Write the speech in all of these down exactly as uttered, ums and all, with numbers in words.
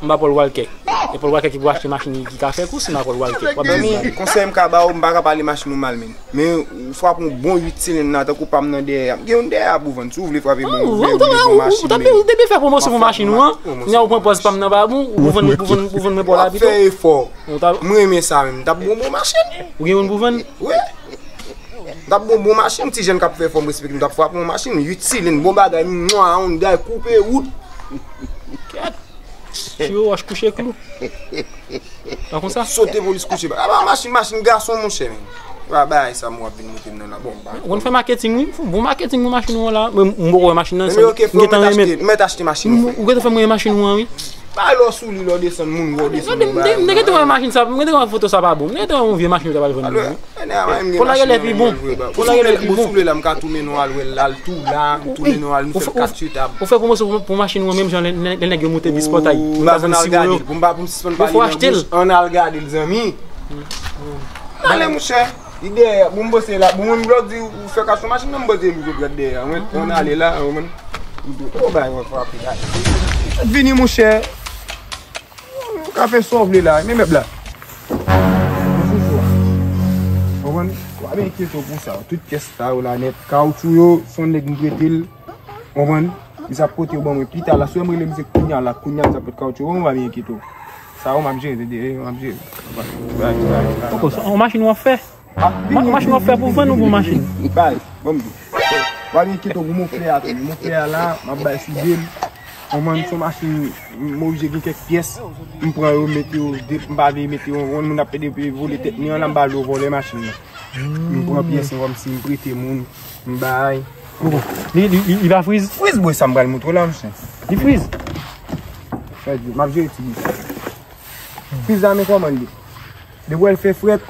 M pa Paul Walker. E Paul Walker ki pou achte machin ki ka fè kou si m pa Paul Walker. W ap di m. Manmi, konsèy m ka ba w, m pa ka pale machin ou mal, men. Men ou frape yon bon uit silenn la, tankou pa m nan dèyè a. M gen yon dèyè a pou vann. Si w vle frape bon, ou vle, ou vle bon machin, ou te byen fè pwomosyon pou machin ou an. Kounye a ou pran pòz pa m nan ba bon, ou vann, ou vann, ou vann mwen pa w la pito. W ap fè efò. M renmen sa menm. M t ap bon bon machin. Ou gen youn pou vann? Wi. M t ap bon bon machin, ti jèn k ap fè efò, m respekte, m t ap frape yon machin, uit silenn, bon bagay, mwa, Hyundai, koupe, wout. Kèt. Tire wòch kouche klou. Pa konsa? Sote polis kouche. Aba machin, machin gason, monchè, men. Pa bagay sa, m w ap vin moute m nan la. Bon, ba. Ou konn fè maketing, wi. Bon maketing pou machin ou an la. Mwen, m poko wè machin nan. Men ok, frè, m mèt achte, m mèt achte machin ou, frè. Ou gentan fè mwen machin ou an, wi. Bay lò sou li, lè w desann, moun wè w desann. M te gentan wè machin sa, m gentan wè foto sa pa bon. M gentan wè yon vye machin ou ta pral vann mwen. Pou lage lè pi bon. Pou lage lè pi bon. Sou lè la, m ka tou mennen w al wè l, al tou la, m tou mennen w al, nou fè l kat sou tab. Ou fè pwomosyon pou, pou machin ou an, menm jan lè, lè, lè nèg yo moute bis pòtay. Ou ta vann si yo. Pou m pa, pou m sispann pale nan bouch, ann al gade l, zanmi. Ale, monchè. Li dèyè, bon, m panse la, bon, mwen m vle di ou fè kach nan machin nan, m panse li sot rèd dèyè, mwen, ann ale la, mwen, o bay, mwen frape la. Vini, monchè. Ou ka fè sa w vle la, men mèb la. Mwen sou sou a. Konprann? Pa byen enkyete w pou sa, tout pyès sa yo la nèt, kawotchou yo, se yon nèg m prete l. Konprann? Misye ap pote yo ban mwen pita la. Si w wè m rele misye kounya la, kounya misye ap pote kawotchou ban mwen, pa byen enkyete w. Sa yo m ap jere, tande, m ap jere. Bay, bay, bay. Poko, se yon machin w ap fè? Ma-, machin w ap fè pou vann ou pou machin? Bay, ban m di w. Pa byen enkyete w pou moflè a tou. Moflè a la, m ap bay sou de l. Konprann, se yon machin, m oblije gen kèk pyès. M pran yo, m mete yo, de, m pa vle mete yo, yon moun ap pede vole tèt li an la, m pa vle yo vòlè machin nan. M pran pyès yo kòmsi m prete moun, m bay. Li, li, li, li pa friz? Friz bwè sa m pral montre w la, monchè. Li friz? M ap jere ti bouch. Friz la, men kòman l ye. Depi w wè l fè frèt,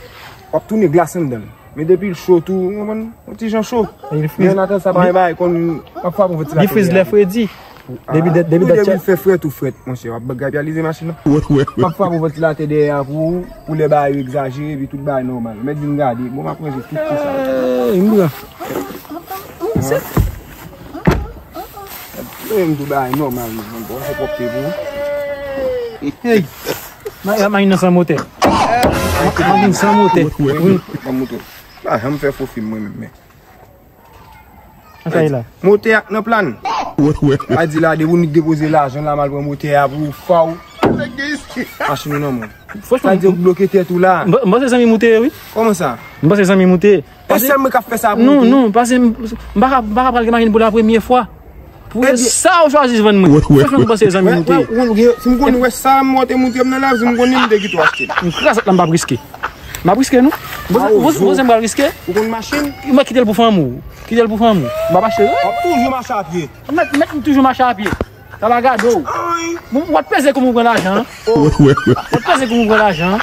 w ap tounen glas anndan l. Men depi l cho tou, w konprann, yon ti jan cho. Li friz. Men annatandan sa pa gen bagay konn, w ap frape yon ventilatè dèyè. Li friz lè fredi. Depi, depi, depi l fè frèt ou frèt, monchè, w ap gabyalize machin nan. W ap frape yon ventilatè dèyè a pou, pou lè bagay yo egzajere, epi tout bagay nòmal. Mèt vin gade, bon, m ap ranje tout ti sa. Ey, m pran. Mwen menm tou bagay nòmal, mwen, bon, se pwòpte pou ou. Hey! Ma-, machin nan san motè. Machin san motè. Wi. Ban m montre w. Pa janm fè fo fim mwen menm, men. Sa sa ye la? Motè a k nan plàn. A di la, depi w nik depoze lajan la, m al pran motè a pou ou, faw. Machin ou nan men w. Franchman, sa di w bloke tèt ou la. M, m panse zanmi m ou te ye, wi. Kòman sa? M panse zanmi m ou te ye. Èske se mwen k ap fè sa pou ou tou? Non, non, paske m, m pa ka, m pa ka pral gen machin pou la premye fwa. Pou sa ou chwazi vann mwen. Franchman, m panse zanmi m ou te ye. Si m konnen wè sa, m wè w te montre m nan lavi, si m konnen m te kite w achte l. M kraze la, m p ap riske. M ap riske, non. Ou panse m pral riske? Ou konn machin? Mwen kite l pou fanmi w. Kite l pou fanmi w. M p ap achte l. W ap toujou mache a pye. Mèt, mèt m toujou mache a pye. Sa pa gade w. Bon, w ap peze kòman w pran lajan an. W ap peze kòman w pran lajan an.